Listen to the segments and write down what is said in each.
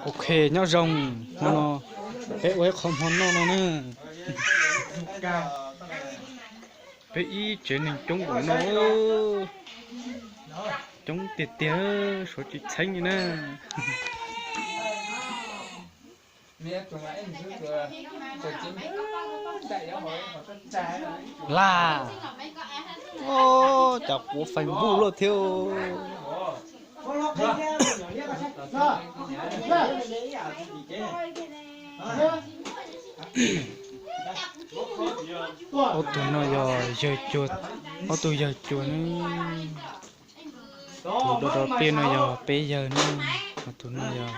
Ok, nyob zoo, hmo no peb ua ib qho hmo noj no na. Peb ib tsev neeg coob npaum no, coob tiag tiag, suav tsis txheeb li na. Laj, cov quav Facebook luaj thiab. Ob tug no yog yawg cuas, ob tug yawg cuas ne. Tus do do pliaj no yog peb yawg ne, ho tus no yog,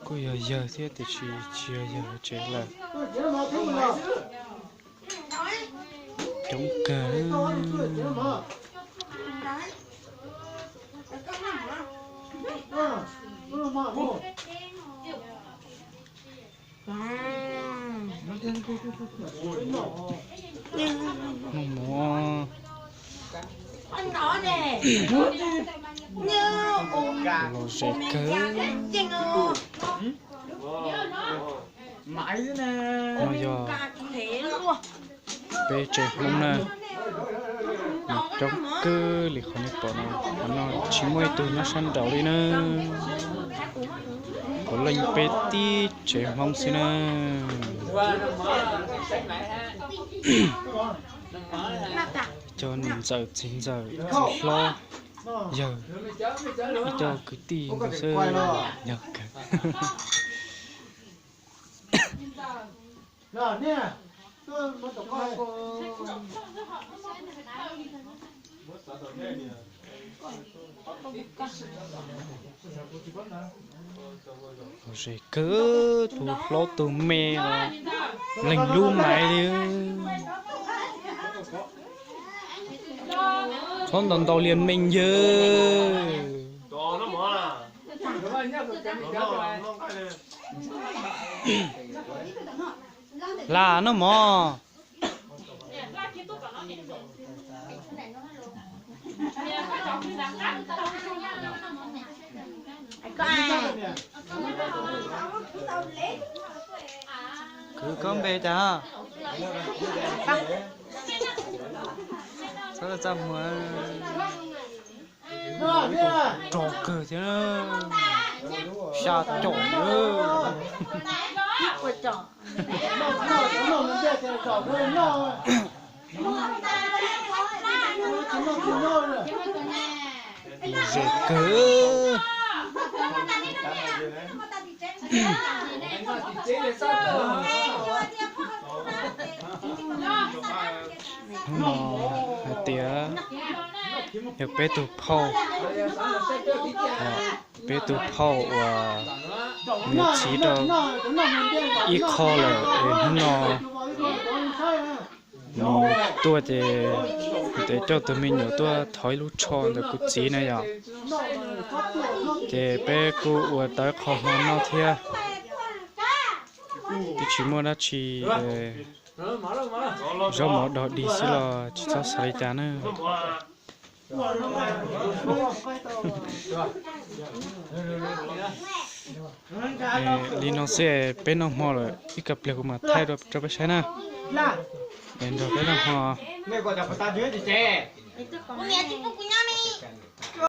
kuj yog yawg thiab tiam sis tsis yog yawg tsev lawm. Coob kawg. Noj mov. Los ze kawg. No yog peb tsev Hmoob na, nws coob kawg li qhov nej pom no. Qhov no tsis muaj ib tug nyob sab nraud li na. Puav leej peb tib tsev Hmoob xwb na. Cov niam ntxawm txiv ntxawm txiv hlob yawg, ib co kwv tij ntawd xwb, yog kawg. Ze kawg, tus hlob tus me los leeg lub maiv li. Txhob ntaus ntaus lias mees yawg. Lam noj mov. Kwv koj npe cas? Txhob txaj muag, rog kawg thiab, xya caum na. Los ze kawg. Hnub no hais tias yog peb tus phauj, peb tus phauj uas nws txhiv rau ib qho lawm es hnub no nws tuaj ces nws coj tus me nyuam tuaj thov ib lub tsho ntawm kuv txiv na yom. Ces peb kuj ua tau ib qho hmo noj thiab. Twb tsis muaj dab tsi, zaub mov dog dig xwb los tsis txhob xav li cas na. Li no xwb, peb noj hmo lawm ib kab pliag kuv mam thaij rau peb saib na. Es nrog peb noj hmo.